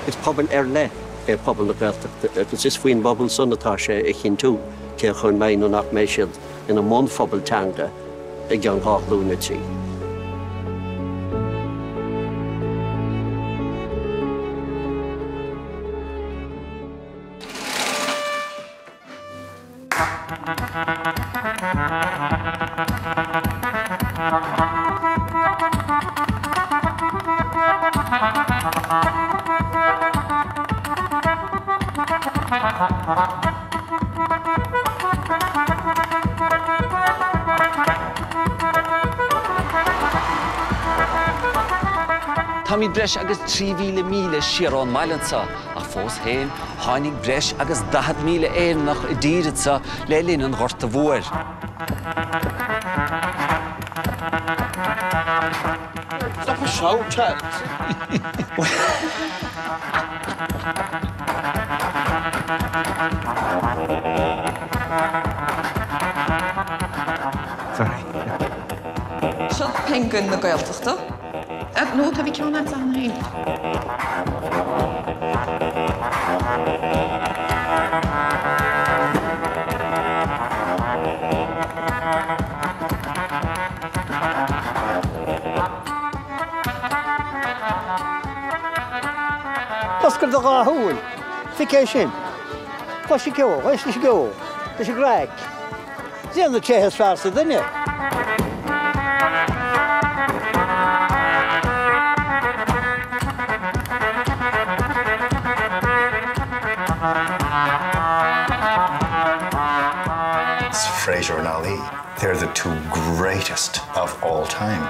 Is pobal ar leith é pobal na Gaeltachta agus is faoin bpobal san atá sé a chinntiú cé acu an mbeidh nó nach mbeidh siad ina mbunphobal teanga i gceann 2 ghlúin nó 3. Táimid breis agus 3,000 míle siar ón mbaile anseo, ach fós féin, Tháinig breis agus 40,000 Éireannach i dtír anseo le linn an Ghorta Mhóir. Stop a shout! Sorry. Seo Penguin na Gaeltachta. Nó tá bhí ceann agat ann féin. Oscail do dhá shúil. Feic é sin. Clois an ceol, éist leis an gceol, leis an gcraic. Is iad na tréithe is fearr sa duine. It's Fraser and Ali. They're the two greatest of all time.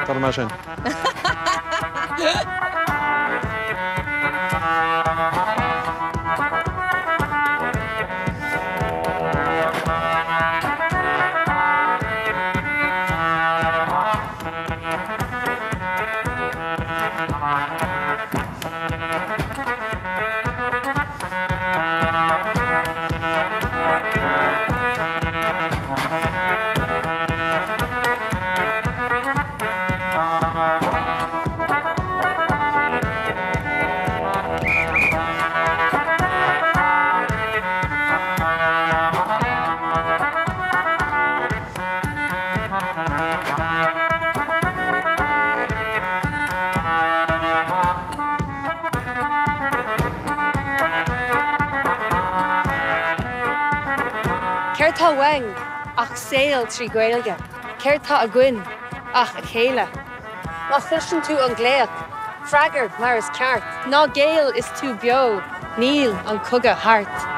Tá mar sin. Céard tá uainn ach saol 3 Ghaeilge? Céard tá againn ach a chéile? Má chloiseann tú an glaoch, freagair mar is ceart. Ná géill is tú beo, níl an cogadh thart.